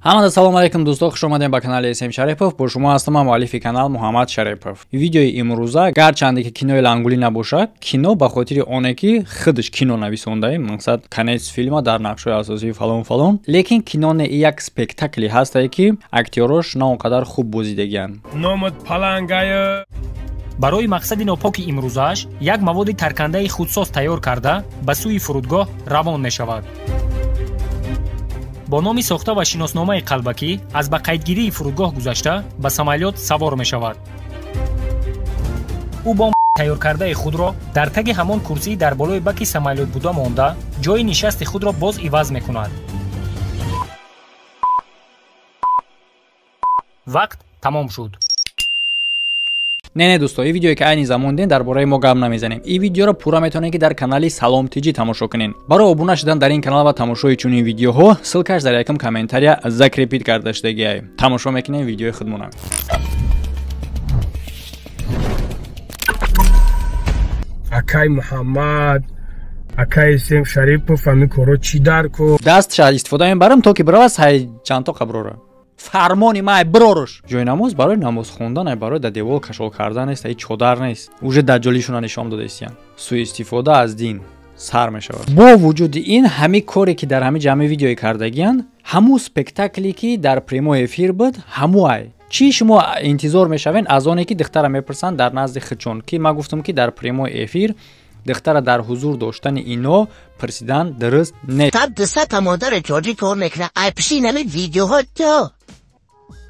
Ҳамада салом алейкум дӯсто, хуш омадем ба канали СМ Шарипов. Бо шумо ҳастам ман муаллифи канал Муҳаммад Шарипов. Видеои имрӯза гарчанде ки кинои лангулӣ набошад, кино ба хотири оне ки худаш кино нависондаем, мақсад конец филма дар нақшҳои асосии фалон фалон, лекин кино не, як спектакли ҳастае ки актёрош на он қадар хуб бозидагианд. Номат палангая. Барои мақсади нопоки имрӯзааш як маводи таркандаи худсоз тайёр карда ба сӯи фурудгоҳ равон мешавад. Бо номи сохта ва шиносномаи қалбакӣ аз ба қайдгирии фурудгоҳ гузашта ба самолёт савор мешавад. Ӯ бо тайёр кардаи худро дар таги ҳамон курсии дар болои баки самолёт буда монда ҷои нишасти худро боз иваз мекунад. Вақт тамом шуд. Не, не дӯсто, ин видеое ки айни замон дидем дар бораи мо гап намезанем. Ин видеоро пурра метавонед ки дар канали Салом ТЖ тамошо кунед. Барои обуна шудан дар ин канал ва тамошои чунин видеоҳо ссылкаш дар якум комментария закрепить карда шудагиай. Тамошо мекунем видеои худмона. Акай Муҳаммад, акай СМ Шарипов ҳамин корро чӣ дар ко? Даст ша истифода мебарам то ки бирава сай чандто қаброра. Фармони май бироруш. Ҷои намоз барои намоз хондан, ай барои дар девол кашол кардан нест, ай чодар нест. Уже даҷҷолишона нишон додаистиян. Суистифода аз дин сар мешавад. Бо вуҷуди ин ҳами коре ки дар ҳами ҷамъи видеои кардагиянд, ҳамун спектакле ки дар прямой эфир буд, ҳаму ай. Чӣ шумо интизор мешавед аз оне ки духтара мепурсанд дар назди худшон, ки ман гуфтам ки дар прямой эфир духтара дар ҳузур доштани ино пурсидан дуруст нест. Та дусата модари тоҷик кор мекунад, ай пиши нами видеоҳо то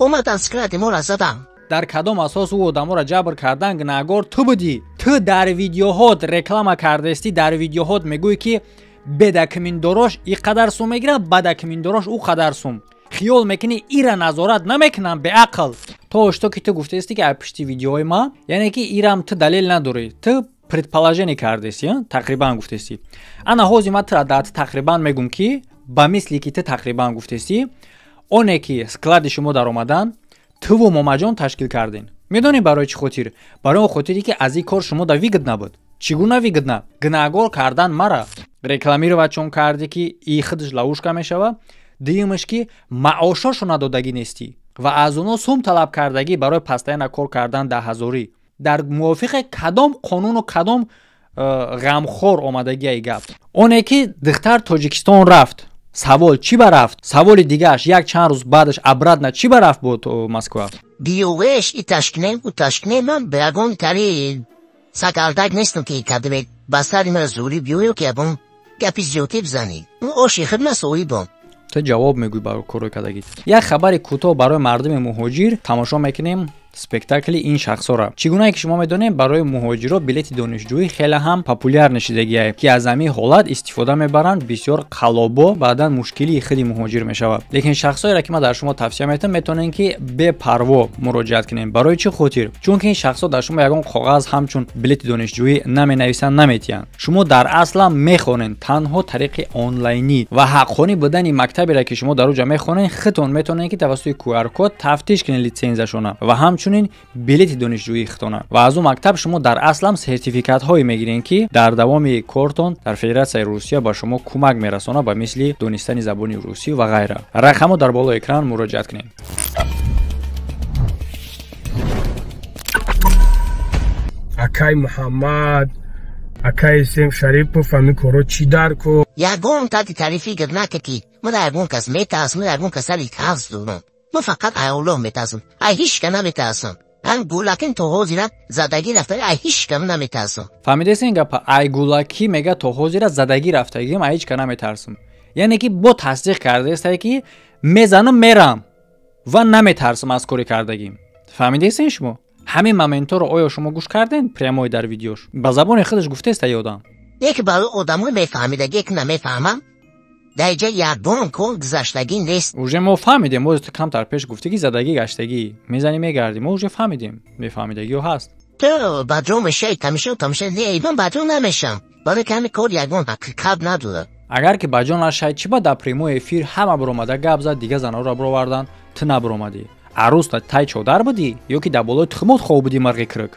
омадан склади моро задам. Дар кадом асос ӯ одаморо ҷабр кардан гунаҳгор ту будӣ? Ту дар видеоҳот реклама кардаистӣ, дар видеоҳот мегӯӣ ки бедакминдорош и қадар сум мегирад, бадакминдорош ӯ қадар сум. Хиёл мекунӣ ира назорат намекунам беақл. То ошто ки ту гуфтаистӣ ки ай пишти видеои ма, яъне ки ирам ту далел надорӣ, ту предположение кардеси, тақрибан гуфтеси. Ана ҳозир ман тура дар тақрибан мегум ки ба мисли ки ту тақрибан гуфтеси, оне ки склади шумо даромадан туву Момаҷон ташкил кардин. Медонӣ барои чӣ хотир? Барои он хотире ки аз ин кор шумо да выгодна буд. Чӣ гуна выгодна? Гунаҳгор кардан мара. Рекламировать чон кардӣ ки и худаш ловушка мешава, дуюмаш ки маошошо надодагӣ нестӣ ва аз оно сум талаб кардагӣ барои постоянно кор кардан даҳазорӣ. Дар мувофиқи кадом қонуну кадом ғамхор омадагиай гап? Оне ки духтар Тоҷикистон рафт, савол чӣ ба рафт? Саволи дигааш як чанд рӯз баъдаш обратно чӣ ба рафт бо Москва? Биёвеш и ташкнем, у ташкнем ман ба ягон тари сакардак нестам ки кадаме ба сари ман зӯрӣ биёю ки ягон гапи зиёдӣ бизанӣ. Ӯ оши худ ман соҳибам. Ту ҷавоб мегӯй ба корҳои кардагит. Як хабари кӯтоҳ барои мардуми муҳоҷир тамошо мекунем спектакли ин шахсора. Чӣ гунае ки шумо медонед, барои муҳоҷиро билети донишҷӯӣ хеле ҳам популяр нишидагиае, ки аз ҳамин ҳолат истифода мебаранд бисёр қалобо, баъдан мушкилии худи муҳоҷир мешавад. Лекин шахсоеро ки ман дар шумо тавсия метавам, метавонед ки бепарво муроҷиат кунед. Барои чӣ хотир? Чунки ин шахсо дар шумо ягон коғаз ҳамчун билети донишҷӯӣ наменависанд, наметиҳанд. Шумо дар аслам мехонед танҳо тариқи онлайнӣ ва ҳаққонӣ будани мактаберо ки шумо дар уҷа мехонед, худтон метавонед ки тавассути QR-код тафтиш кунед литсензияшона ва ҳамчун билети донишҷӯии худтона. Ва аз он мактаб шумо дар аслам сертификатҳое мегиред ки дар давоми кортон дар Федератсияи Русия ба шумо кӯмак мерасонад ба мисли донистани забони русӣ ва ғайра. Рақамҳо дар болои экран муроҷиат кунед. Акай Муҳаммад, акай СМ Шарипов ҳамин корро чӣ дар ко? Ягон тади тарифи гир накард ки ман ягон кас метарсам, ягон кас сари тарс дорам. Ман фақат ай Аллоҳ метарсам, ай ҳеҷ ка наметарсам. Ҳам гулакин то ҳозира задагӣ рафта, ай ҳеҷ ка наметарсам. Фаҳмидест ин гапа? Ай гулакӣ мега то ҳозира задагӣ рафтагим, ай ҳеҷ ка наметарсам. Яъне ки бо тасдиқ кардаестае ки мезанам мерам ва наметарсам аз кори кардагим. Фаҳмидест ин шумо? Ҳамин моментҳоро оё шумо гӯш кардем прямой дар видеош? Ба забони худаш гуфтест ай одам. Яке барои одамои мефаҳмидаги ки намефаҳмам, дар ҷа ягон кор гузаштагӣ нест. Уже мо фаҳмидем, мо ту камтар пеш гуфтӣ ки задагӣ гаштагӣ, мезанӣ мегардӣ, мо уже фаҳмидем, мефаҳмидагиҳо ҳаст. Ту ба ҷо мешавӣ, тамошо тамошо, не, ман ба ҷо намешавам, барои ки ҳамин кор ягон ҳақиқат надорад. Агар ки ба ҷо нашавӣ, чӣ ба дар прямой эфир ҳама биромада гап зад, дига занҳоро бировардан, ту набиромадӣ? Арӯс тай чодар будӣ ё ки дар болои тухмот хоб будӣ марғи кирк?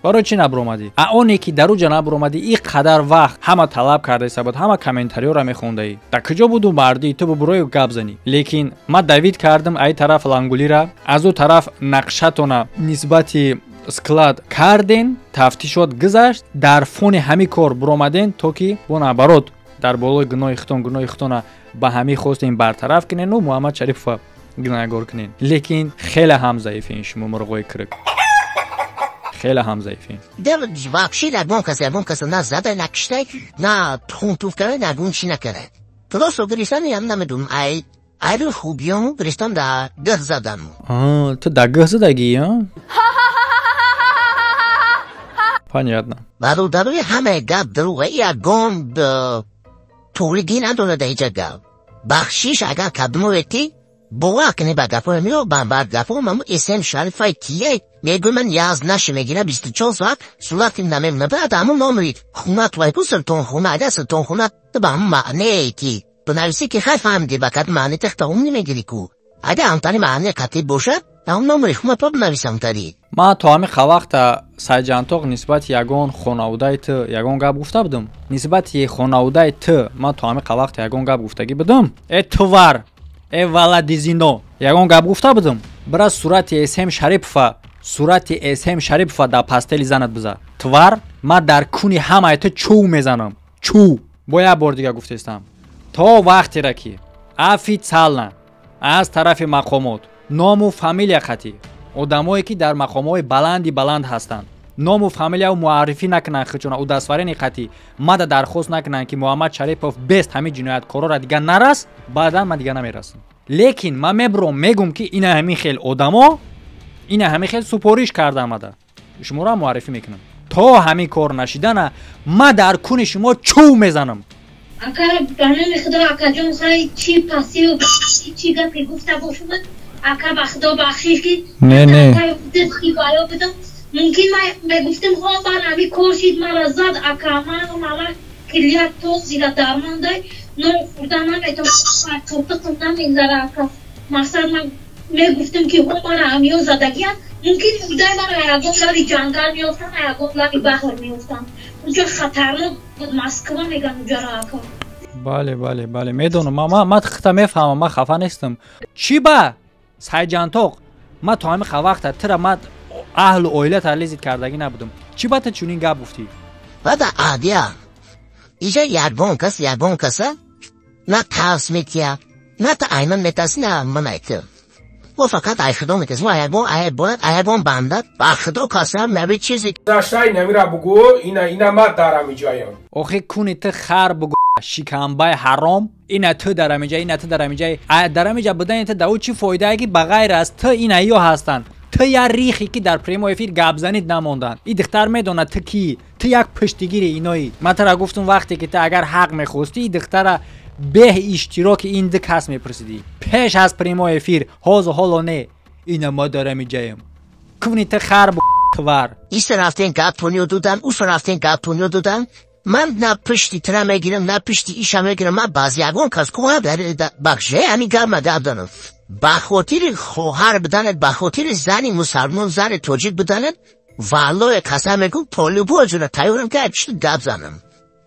Барои чӣ набуромадӣ? А оне ки дар уҷа набуромадӣ, ин қадар вақт ҳама талаб кардаиста буд, ҳама комментариёро мехондаӣ. Дар куҷо буду мардӣ ту бубурою гап занӣ? Лекин ман давид кардам ай тараф Лангулира, аз ӯ тараф нақшатона нисбати склад карден, тафтишот гузашт, дар фони ҳамин кор буромаден, то ки бо наоборот дар болои гуноҳи худтон гуноҳи худтона ба ҳамин хостем бартараф кунену Муҳаммад Шарипова гунаҳгор кунен. Лекин хеле ҳам заифен шумо, мурғои кирик, хеле ҳам заифен. Вообще ягон кас на зада, на кишта, на тухм туф карда, на ягон чи накарда. Просто гиристан, ям намедонам, ай айру хубиём гиристан, да гӯҳ задам. Ту да гӯҳ задагӣ? Понятно. Бародарои, ҳамаи гап дурӯға, ягон туғригӣ надорад ҳеҷ гап. Бахшиш, агар кадмое ки бовар кунед ба гапҳои миро, ба гапҳо маму Эсем Шарифай кие мегӯй, ман яз наши мегирам, 24 соат сурати намемона. Баъд ҳамун номери хунат вай ку султонхуна, агар султонхуна ба ҳамун маънее ки бинависӣ ки хай фаҳмидӣ, ба кад маъни тахта ум намегирӣ ку. Агар ҳамтари маъне қатъӣ бошад, ҳамун номери хума па бинавис ҳамтари. Ман то ҳамин вақта, Сайҷантоқ, нисбати ягон хонаводаи ту ягон гап гуфта будам? Нисбати хонаводаи ту ман то ҳамин вақта ягон гап гуфтагӣ будам? Э тварь, э валадизино, ягон гап гуфта будам? Бира сурати Эсем Шарипова, сурати Эсем Шарипова дар пастели занат биза, тварь. Ман дар куни ҳамаи ту чӯв мезанам, чӯв. Бо як бор дига гуфтестам, то вақтера ки официально аз тарафи мақомот ному фамилия қатӣ одамое ки дар мақомҳои баланди баланд ҳастанд ному фамилияу муаррифӣ накунанд, хичона удостоверение қатӣ мада дархост накунанд, ки Муҳаммад Шарипов бест, ҳамин ҷинояткорора дигар нарас, баъдан ман дигар намерасам. Лекин ман мебуром, мегум, ки ина ҳамин хел одамо, ина ҳамин хел супориш карда омада, шуморо муаррифӣ мекунам. То ҳамин кор нашидана ман дар куни шумо чӯв мезанам. Ака, ба номи Худо, акаҷон, хай чӣ пасию чӣ гапе гуфта бошам, ака, ба Худо бахшиш ки не, не. Баё будам. Мумкин ман мегуфтам, ҳо, ман ҳами кор шид, мара зад, ака, ман мала килия то зира дармондай, нон хӯрда наметавонам, қилтиқам намегзара, ака. Мақсад, ман мегуфтам, ки ҳо, мара ҳамиё задагиян, мумкин мурдай мара ягон лаби ҷангал меёфтан, ягон лаби баҳр меёфтан. Унҷо хатарнок буд, Москва меган уҷаро, ака. Бале, бале, бале, медонам, ман хита мефаҳмам, ман хафа нестам. Чӣ ба Сайҷантоқ, ман то ҳамин вақта тира ман аҳлу оилата лезить кардагӣ набудам. Чӣ ба ту чунин гап гуфтӣ? Бада адия иҷа ягон кас ягон каса на тарс метия, на та айман метарси, на ман айту. Мо фақат ай Худо метарсим, ягон ягон банда ба Худо қасам, наби чизи Гузашта инамира бугӯ, ина ма дар ҳамиҷаям. Охи, куни ту хар бугӯ, шикамбаи ҳаром. Ина ту дар ҳамиҷа, ина ту дар ҳамиҷа, дар ҳамиҷа будани ту дар ӯ чӣ фоидае, ки ба ғайр аз ту ина ё ҳастанд? Ту як рихе ки дар прямой эфир гапзанид намонданд. И духтар медонад ту кӣ, ту як пуштигири иноӣ. Ман тура гуфтум, вақте ки ту агар ҳақ мехостӣ, и духтара беҳ иштироки ин ду кас мепурсидӣ пеш аз прямой эфир. Ҳозу ҳоло не, ина ма дар ҳамиҷаем. Куни ту хар бу, тварь. Иса рафтен, гаппониё додан, уса рафтен, гаппониё додан. Ман на пушти тира мегирам, на пушти иша мегирам. Ман баъзи ягон кас кӯҳа бахше ҳамин гап ма гап донам. Ба хотири хоҳар буданат, ба хотири зани мусалмон, зани тоҷик буданат, валлое қасам мегӯм, полюбо ҷуна тайёрам ки пишти гап занам,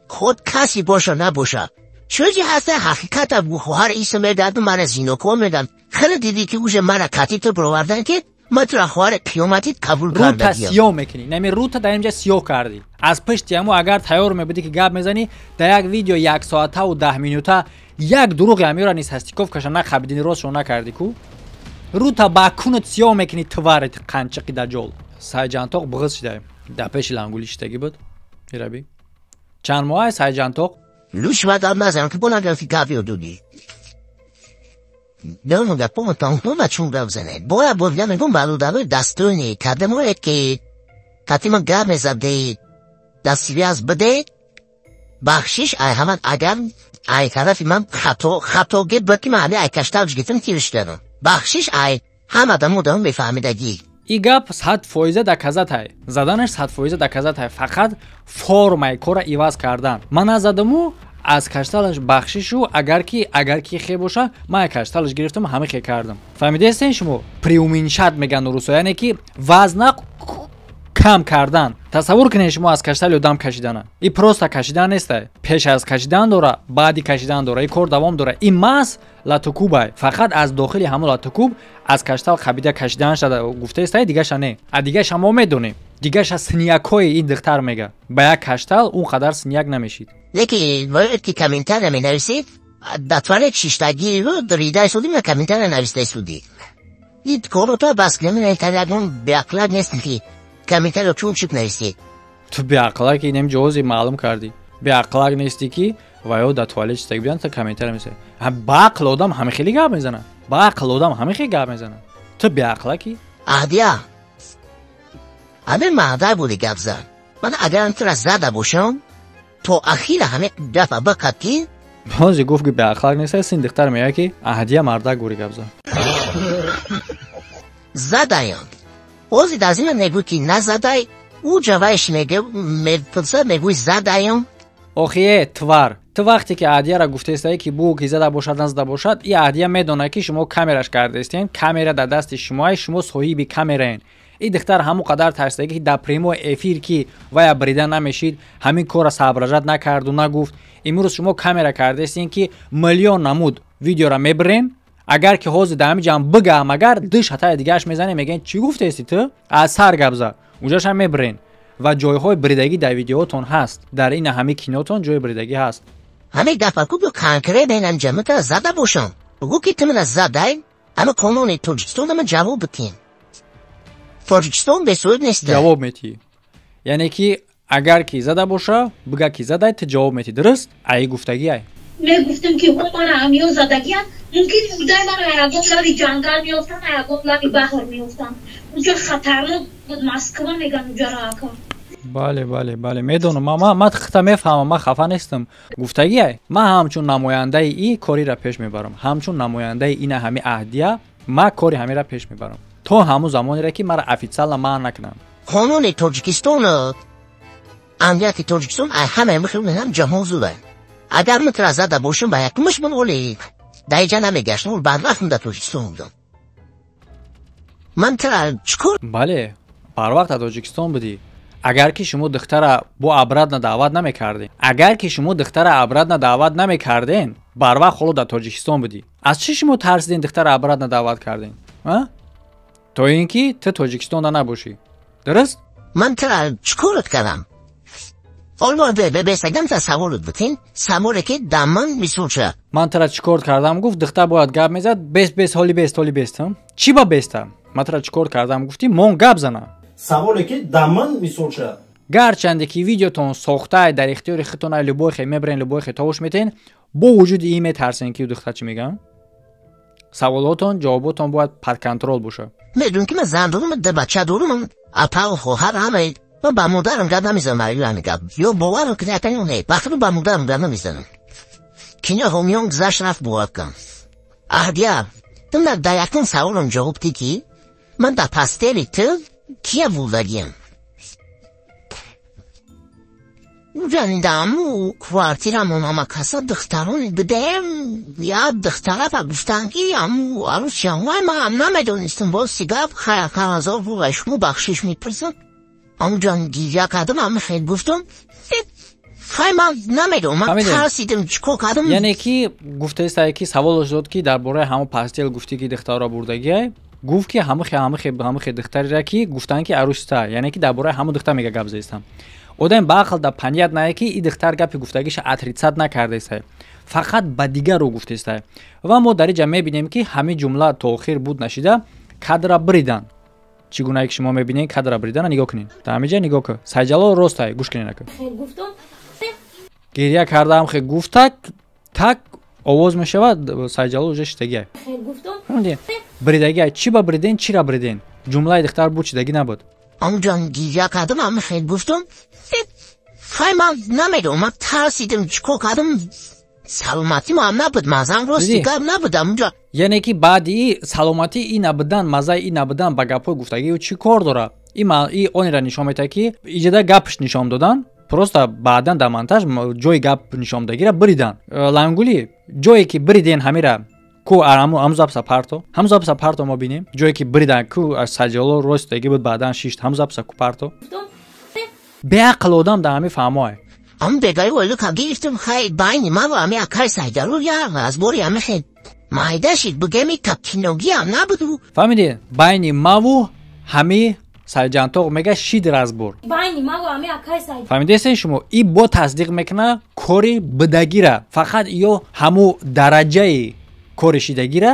худ каси боша набоша. Чӯзи ҳаста ҳақиқата, хоҳар иса медаду мана зинокор медам. Хеле дидӣ ки уже мана кати ту бировардан, ки ма тура хоҳари қиёматит қабул Рута кардагиям. Сиёҳ мекунӣ, нами рута дар инҷа сиёҳ кардӣ. Аз пушти ҳамо агар тайёр мебудӣ, ки гап мезанӣ, дар як видео як соатаву 10 минута як дурӯғи ҳамиёра нестыковка ша нақабидини, ростшо накардӣ ку. Рута ба кунат сиёҳ мекунӣ, тварь и қанчиқи даҷол. Сайҷантоқ буғиз шида, дар пеши Лангули шиштагӣ буд. Ираби чанд моҳ Сайҷантоқ? Луч ва гап назанам, ки бо нагафти гап ёд додӣ. Донам гапо тонхона чун гап занед. Боя бо мегум, бародарои дастони кардамое ки катима гап мезадед, дастсвязь бидед, бахшиш ай ҳаман, агар ай тарафи ман хатоги буд, ки ман ҳами ай каштавш гирифтам, тириш дадам. Бахшиш ай ҳама дамо мефаҳмидагӣ. И гап 100% доказать ай, заданаш 100% доказать ай, фақат формаи кора иваз кардан. Ман назадаму, аз кашталаш бахшишу, агар ки хе боша, ман кашталаш гирифтам, ҳама хе кардам. Фаҳмидаестен шумо? Преуменьшать меган русо, яъне ки вазна Кам кардан. Тасаввур кунед шумо аз каштали одам кашидана. И просто кашидан неста. Пеш аз кашидан дора, баъди кашидан дора. И кор давом дора. И маҳз латукубай. Фақат аз дохили ҳамон латукуб аз каштал қабида кашидан шада гуфтаеста, дигаша не. А дигаша мо медонем. Дигаша синякҳои ин духтар мега. Ба як каштал он қадар синяк намешид. Лекин бояд ки комментария менависед, дар туалет шиштагиро ридаи судӣ ма комментария навистаи судӣ. Ин корро то бас кунем, ягон беақлак нестем ки комментарио чун чип нависед. Ту беақлак инем ҷавози маълум кардӣ. Беақлак нестӣ ки ва ё дар туалет шиштагӣ бидан та комментария менависед. Ба ақл одам ҳама хеле гап мезанад. Ба ақл одам ҳама хеле гап мезанад. Ту беақлакӣ? Аҳдия. Ҳамин маҳдар буди гап зад. Ман агарам тура зада бошам, то ахира ҳамин дафъа бақад ки Бози гуфт ки беақлак нест, син духтар мегӯяд ки аҳдия мардак бури гап зад. Задаям. Ози дар зима мегӯй ки назадай, ӯ ҷавайш мепурсад, мегӯй задаям. Охи э твар, ту вақте ки аҳдияра гуфтаистае ки бу ки зада бошад, назада бошад, и аҳдия медонад ки шумо камераш кардаистен, камера дар дасти шумоа, шумо соҳиби камераен. И духтар ҳамон қадар тарсидаги ки дар прямой эфир ки вая брида намешид, ҳамин корра соображать накарду нагуфт. Имрӯз шумо камера кардаистен ки миллион намуд видеора мебирен. Агар ки ҳозир дар ҳамин ҷамъ бигаам, агар ду шатаи дигааш мезанем, мегӯян чӣ гуфтаисти ту? Аз сар гап зад. Уҷашам мебирен. Ва ҷойҳои бридагӣ дар видеотон ҳаст. Дар ин ҳамин кинотон ҷои бридагӣ ҳаст. Ҳамин дафъа ку конкретно инам ҷамъата зада бошам. Бугӯ ки ту мана задай, ама қонуни Тоҷикистон ама ҷавоб битем. Тоҷикистон бесоҳиб нест. Ҷавоб метиҳӣ. Яъне ки агар ки зада боша, бига ки задай, ту ҷавоб метиҳӣ. Дуруст? Ай гуфтагӣ ай. Мегуфтам ки ҳо мана ҳамиё задагиян, мумкин мурдаи мана ягон лаби ҷангал меёфтан, ягон лаби баҳр меёфтан. Унҷо хатарнок буд, Москва меган уҷаро ака. Бале, бале, бале, медонам. Ма хита мефаҳмам, ма хафа нестам. Гуфтагӣ ай. Ма ҳамчун намояндаи и корира пеш мебарам. Ҳамчун намояндаи ина ҳами аҳдия, ма кори ҳамира пеш мебарам. То ҳамун замонере ки мара официально манъ накунам. Қонуни Тоҷикистон, амнияти Тоҷикистон ай ҳама мехӯрам ҷаҳон зуда. Агар ман тура зада бошам, ба якумаш ман оли дар инҷа намегаштам, барвақт дар Тоҷикистон будам. Ман тура чӣ кор? Бале, барвақт дар Тоҷикистон будӣ. Агар ки шумо духтара бо обратно даъват намекардем, агар ки шумо духтара обратно даъват намекарден, барвақт ҳоло дар Тоҷикистон будӣ. Аз чӣ шумо тарсиден духтара обратно даъват карден? А? То ин ки ту Тоҷикистонда набошӣ. Дуруст? Ман тура чӣ корот кардам? Олмо бесагам та саволот бутин, саволе ки да ман мисол ша. Ман тура чӣ кор кардам гуфт, духтар бояд гап мезад, бес бес ҳоли бест ҳоли бест. Чӣ ба беста? Ман тура чӣ кор кардам гуфтӣ, мон гап зана. Саволе ки да ман мисол ша. Гарчанде ки видеотон сохтаи дар ихтиёри худтон ай любой хе мебарен, любой хе тавуш метен, бо вуҷуди ин метарсен ки духтар чӣ мегӯяд? Саволотон, ҷавоботон бояд под контроль боша. Медонӣ ки ман зан дорам, да бача дорам, апа хоҳар ҳама. Ман ба модарам гап намезанам, ҳамин гап. Ё бовар кунед, ата ё не. Бахтро ба модарам гап намезанам. Кино ҳомиён гузашт рафт бовар кун. Аҳдия, ту дар якум саволам ҷавоб дӣ ки ман дар пастели ту кия бурдагиям? Ҷанидаму квартирамон ҳама каса духтарони будем, як духтарафа гуфтанд ки аму арӯсиям вай ман намедонистам, боз сигап ҳазор рубл шумо бахшиш мепурсам. Амуҷон гиря кардам, ама хел гуфтам. Хай ман намедонам, ман тарсидам, чӣ кор кардам. Яъне ки гуфтаистае ки саволаш дод ки дар бораи ҳамон пастел гуфтӣ ки духтарро бурдагиай, гуфт ки ҳамахе духтарера ки гуфтанд ки арӯсита, яъне ки дар бораи ҳамон духтар мега гап заистам. Одам ба ақл да паният нае ки и духтар гапи гуфтагиша отрицать накардаистае, фақат ба дигарро гуфтаистае. Ва мо дар инҷа мебинем ки ҳамин ҷумла то охир буд нашида кадра бридан. Чӣ гунае ки шумо мебинед кадра бридана нигоҳ кунед. Дар ҳамин ҷа нигоҳ кун. Сайҷалол ростай, гӯш кунед ака. Гиря кардаам хе гуфтак, так овоз мешавад, Сайҷалол уже шитагиай. Бридагиай. Чӣ ба бриден, чира бриден? Ҷумлаи духтар буд чидагӣ набуд. Амуҷон гиря кардам, ама хел гуфтам. Хай ман намедонам, ман тарсидам, чӣ кор кардам. Саломатӣ ман набуд, мазам рости гап набуд амуҷо. Яъне ки баъди саломатӣ и набудан, мазаи и набудан ба гапҳои гуфтагӣ ӯ чӣ кор дорад? И онеро нишон медиҳад ки иҷода гапш нишон додан, просто баъдан дар монтаж ҷои гап нишондагиро бридан. Лангули ҷое ки бриден ҳамира Ку ҳаму записа парто, ҳаму записа парто, мо бинем ҷое ки бридан. Ку аз Сайҷалол ростаги буд, баъдан шишт. Ҳаму записа ку парто. Беақл одам дар ҳами фаҳмое. Ам бегаи ойлука гирифтум, хай, байни ман ва ами акай Сайҷалол як разбори ами хел майда шид, бугеми капкиногиам набуду. Фаҳмидӣ, байни маву ҳами Сайҷантоқ, мега, шид разбор. Байни маву ами акай Сай. Фаҳмидесен шумо? И бо тасдиқ мекуна кори бидагира. Фақат ё ҳаму дараҷаи кори шидагира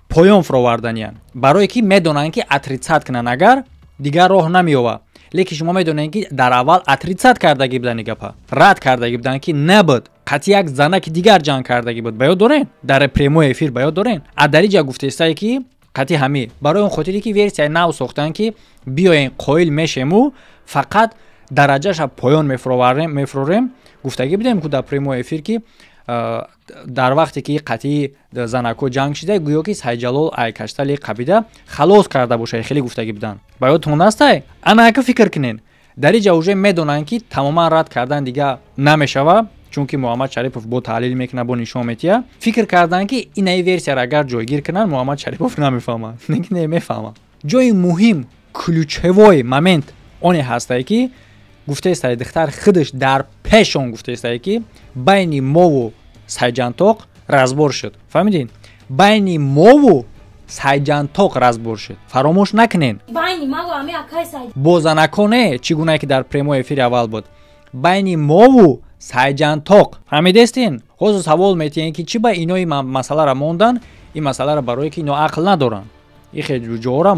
поён фуроварданиянд, барое ки медонанд, ки отрицать кунанд агар, дигар роҳ намеёвад. Лекин шумо медонед, ки дар аввал отрицать кардагӣ буданд, гапа рад кардагӣ буданд, ки набуд, қатъи як занаки дигар ҷанг кардагӣ буд. Ба ёд дорен, дар прямой эфир, ба ёд дорен? А дар иҷа гуфтестае, ки қатъи ҳамӣ барои он хотире, ки версияи нав сохтанд, ки биёен, қоил мешему, фақат дараҷаша поён мефурорем. Гуфтагӣ будем ку дар прямой эфир, ки дар вақте ки қатъии занакҳо ҷанг шида, гӯё ки Сайҷалол айкаштали қабида халос карда бошад. Хеле гуфтагӣ буданд, ба ёдтон астай? Ана ака фикр кунен, дар иҷа уже медонанд, ки тамоман рад кардан дига намешава, чунки Муҳаммад Шарипов бо таҳлил мекунад, бо нишон метиҳад. Фикр карданд, ки инаи версияро агар ҷойгир кунанд, Муҳаммад Шарипов намефаҳмад. Не, мефаҳмад. Ҷои муҳим, ключевой момент оне ҳастае, ки гуфтаестае духтар худаш дар пешон гуфтаестае, ки байни мову Сайҷантоқ разбор шуд. Фаҳмидин? Байни мову Сайҷантоқ разбор шуд, фаромӯш накунен. Бо занако не, чӣ гунае ки дар прямой эфири аввал буд, байни мову Сайҷантоқ. Фаҳмидестин? Ҳозир савол метиҳем, ки чӣ ба инои масъалара мондан. Ин масъалара барое ки ино ақл надоранд, и хел ҷоҳора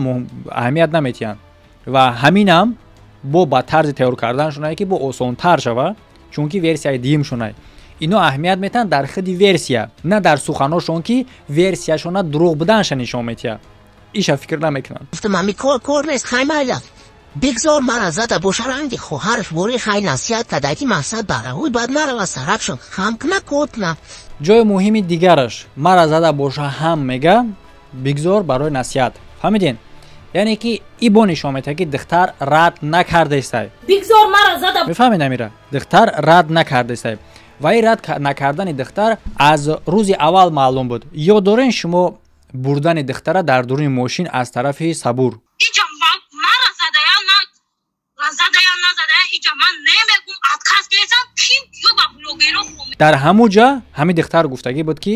аҳамият наметиҳанд. Ва ҳаминам бо ба тарзи тайёр карданшонае, ки бо осонтар шава, чунки версияи дуюмшонай. Ино аҳамият метиҳанд дар худи версия, на дар суханошон, ки версияшона дурӯғ буданша нишон метиҳад. Иша фикр намекунанд. Гуфтам, ами кор кор нест, хай, майла, бигзор мара зада боша, ранги хоҳараш бори, хай, насиҳат кадаки, мақсад бараҳуй бад нарава, сарабшон хам кна, кор кна. Ҷои муҳими дигараш: мара зада боша ҳам, мега, бигзор барои насиҳат. Фаҳмиден? Яъне ки и бо нишон метиҳад, ки духтар рад накардаистай. Бигзор мара зада. Мефаҳмед, амира духтар рад накардаистай. Ва ин рад накардани духтар аз рӯзи аввал маълум буд. Ёд дорен шумо бурдани духтара дар дуруни мошин аз тарафи Сабур? Иҷа мара задая на задая, назадая, иҷа ман немегум, отказ гирифтам, ким ё ба блогеро. Дар ҳамун ҷа ҳамин духтар гуфтагӣ буд, ки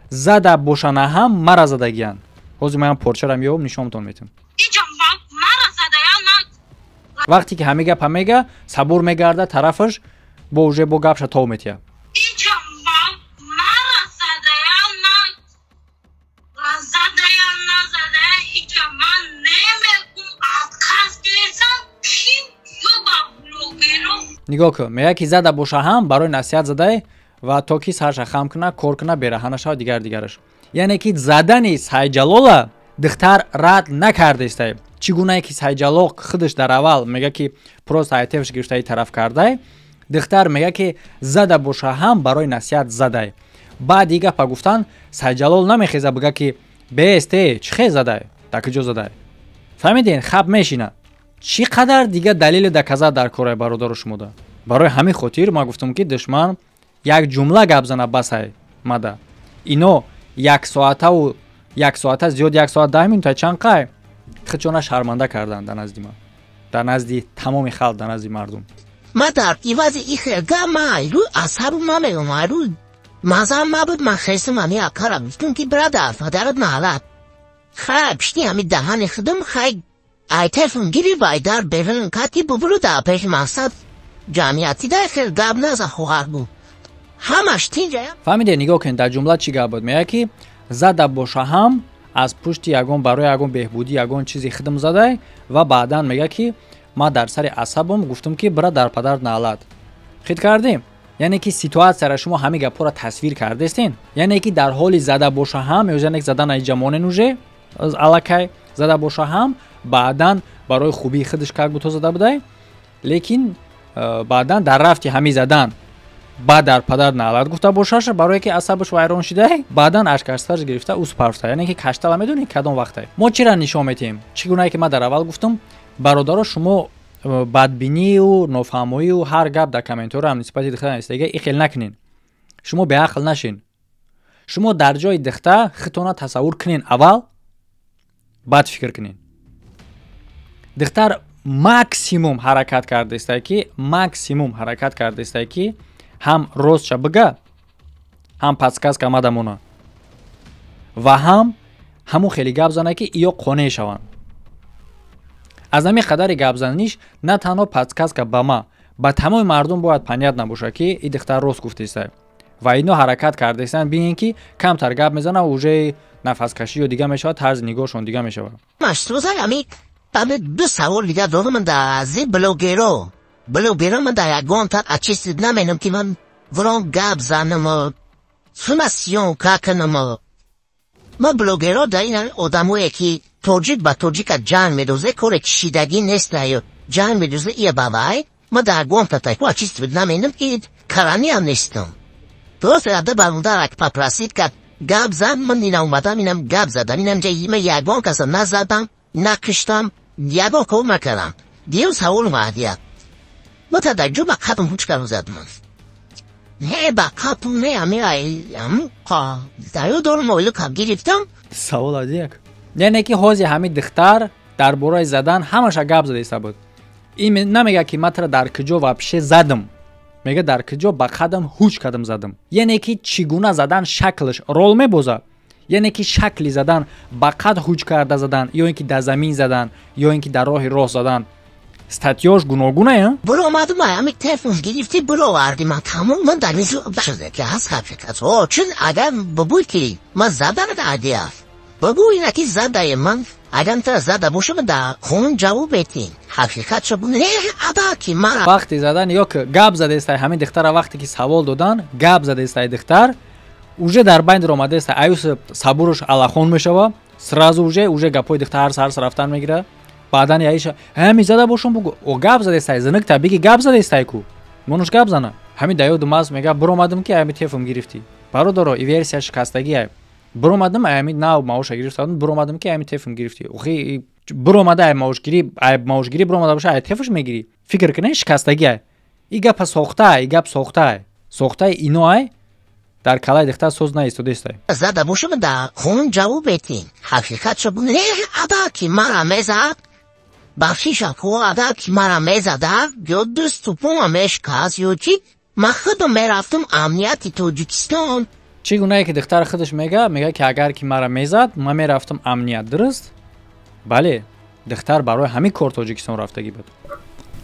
зада бошана ҳам мара задагиянд. Ҳозир ман порчарам ёбам, нишонтон метиҳам. Иҷа мара задая на. Вақте ки ҳамин гапа мега, Сабур мегарда тарафаш, бо уже бо гапша тов метиҳад. Иҷа мара задая на задая, назадая, иҷа ман немегум, отказ гирифтам, ким ё ба блогеро. Нигоҳ кун, мега, ки зада боша ҳам барои насиҳат задай ва то ки сарша хам куна, кор куна, бераҳа нашавад, дигар дигараш. Яъне ки задани Сайҷалола духтар рад накардаистай. Чӣ гунае ки Сайҷалол худаш дар аввал мега, ки просто айтефш гирифтаи тараф кардай, духтар мега, ки зада боша ҳам барои насиҳат задай. Баъди гапа гуфтан Сайҷалол намехеза бига, ки бесте, чӣ хел задай, дар куҷо задай. Фаҳмиден? Хаб мешина. Чӣ қадар дига далели доказать дар кораи бародару шумода? Барои ҳамин хотир ман гуфтам, ки душман як ҷумла гап зана басай мада. Ино як соатаву як соата зиёд, 1 соат 10 минута чанд қай худшона шарманда карданд дар назди ман, дар назди тамоми халқ, дар назди мардум. Ма дар ивази и хел гап ма рӯй асабу ма мегум, рӯй мазам мабуд. Ман хестам, ами акара гуфтум, ки бирадар, падарат маҳалат, хай, пишти ами даҳани худум, хай, айтефун гири вайдар берун кати бубуру дар пеши мақсад ҷамъиятӣ дар хел гап наза, хоҳар буд, ҳамаш тинҷая. Фаҳмиде? Нигоҳ кунед, дар ҷумла чӣ гап буд. Мега, ки зада боша ҳам аз пушти ягон барои ягон беҳбудӣ, ягон чизи хидм задай. Ва баъдан мега, ки ман дар сари асабам гуфтам, ки бира дар падар наълат. Хит кардем? Яъне ки ситуатсияра шумо ҳамин гапҳоро тасвир кардестен. Яъне ки дар ҳоли зада боша ҳам, ё яъне зада наиҷа уже аллакай зада боша ҳам, баъдан барои хубии худаш как будто зада будай, лекин баъдан дар рафти ҳамин задан баъд дар падар наълат гуфта бошаша, барое ки асабаш вайрон шидай, баъдан ашкаштарш гирифта ус парфта. Яъне ки каштала медонӣ кадом вақте мо чира нишон метиҳем? Чӣ гунае ки ман дар аввал гуфтам, бародаро, шумо бадбинию нофаҳмоию ҳар гап дар комментариям нисбати духтар нависдага, и хел накунен. Шумо беақл нашин. Шумо дар ҷои духтар хитона тасаввур кунен аввал, баъд фикр кунен. Духтар максимум ҳаракат кардаистай ки, максимум ҳаракат кардаистай ки ҳам ростша бига, ҳам подсказка мадамона ва ҳам ҳамун хеле гап зана, ки иё қонеъ шаванд. Аз ҳамин қадари гапзаниш на танҳо подсказка ба ма, ба тамоми мардум бояд понятно набошад, ки и духтар рост гуфтаистай. Ва ино ҳаракат кардаистанд, бинен, ки камтар гап мезана, уже нафаскашӣ ё дига мешавад, тарзи нигоҳшон дига мешавад. Ду савол дига дорам дар ази блогеро. Блогеро, ман дар ягон ачист наменам, ки ман врон гап занам, сума съёмка кунам. Ман блогеро дар ин одамое, ки тоҷик ба тоҷика ҷанг медозе, коре кишидагӣ нестаю, ҷанг медозе ия бавай. Ман дар ягон татайку ачист наменам, ки караниам нестам. Просто ада бародарак попросить кард, гап зад, ман ина омадам, инам гап задам, инам ҷа ягон каса назадам, накиштам, ягон кор накардам. Диюм савол маҳдия: ма та дар ҷо ба қадм ҳуч каро задман? Не, ба қапм не, ами дарё дорум, ойлукам гирифтам. Савол адияк, яъне ки ҳози ҳамин духтар дар бораи задан ҳамаша гап задаиста буд. Ин намега, ки ман тара дар куҷо вообще задам, мега, дар куҷо ба қадам ҳуч кадам задам. Яъне ки чӣ гуна задан шаклаш рол мебозад, яъне ки шакли задан, ба қад ҳуҷ карда задан ё ин ки дар замин задан, ё ин ки дар роҳи рост задан, статьёш гуногунае. Буромадум, ами телефон гирифти, буроварди, ман тамом, ман дар шуда ки ҳаст ҳақиқат. Чун агар бубуй, ки ман задан адия, бубу, ина ки задае, ман агар та зада бошам, дар хун ҷавоб бетин, ҳақиқат шо не, ада ки ман Вақти задан ё ки гап задаистай ҳамин духтара, вақте ки савол додан, гап задаистай духтар, уже дар байн омадааст, аюс сабуруш алахон мешава сразу, уже гапҳои духтар ҳарс ҳарс рафтан мегира. Баъдан яиша ҳами зада бошум, бугу, о гап задаистай, зиныкта биги, гап задаистай ку, монуш гап зана. Ҳамин даёдум аст, мега, буромадам, ки ҳами телефон гирифтӣ. Бародаро, и версия шикастагия. Буромадам, ҳами нав маоша гирифтадам, буромадам, ки ҳами телефон гирифтӣ. Охи, буромада ай маошгирӣ, ай маошгирӣ буромада боша, ай телефош мегирӣ? Фикр кунед, шикастагия. И гапа сохта, и гап сохта, сохтаи ино ай дар калаи духтар соз наистодаистай. Зада бошам, дар хун ҷавоб бетин, ҳақиқат шо не, ада ки мара мезад, бахшиша ку, ада ки мара мезада, ё дусту пома мешкаст, ё чи, ман худам мерафтам амнияти Тоҷикистон. Чӣ гунае ки духтар худаш мега, ки агар ки мара мезад, ман мерафтам амният, дуруст? Бале, духтар барои ҳамин кор Тоҷикистон рафтагӣ буд.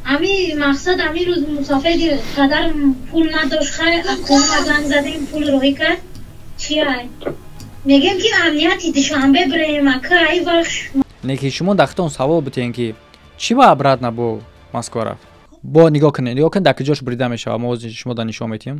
Ами мақсад, ами рӯз мусофири падарам пул надошт, хай акома занг задем, пул роҳӣ кард. Чи ай мегем, ки амнияти Душанбе бирем, ака, ай вақт. Не ки шумо дахтон савол бутен, ки чӣ ба обратно бо Москва рафт. Бо нигоҳ кунед, нигоҳ кунед, дар куҷош бурида мешавад. Мо шумо да нишон метиҳем.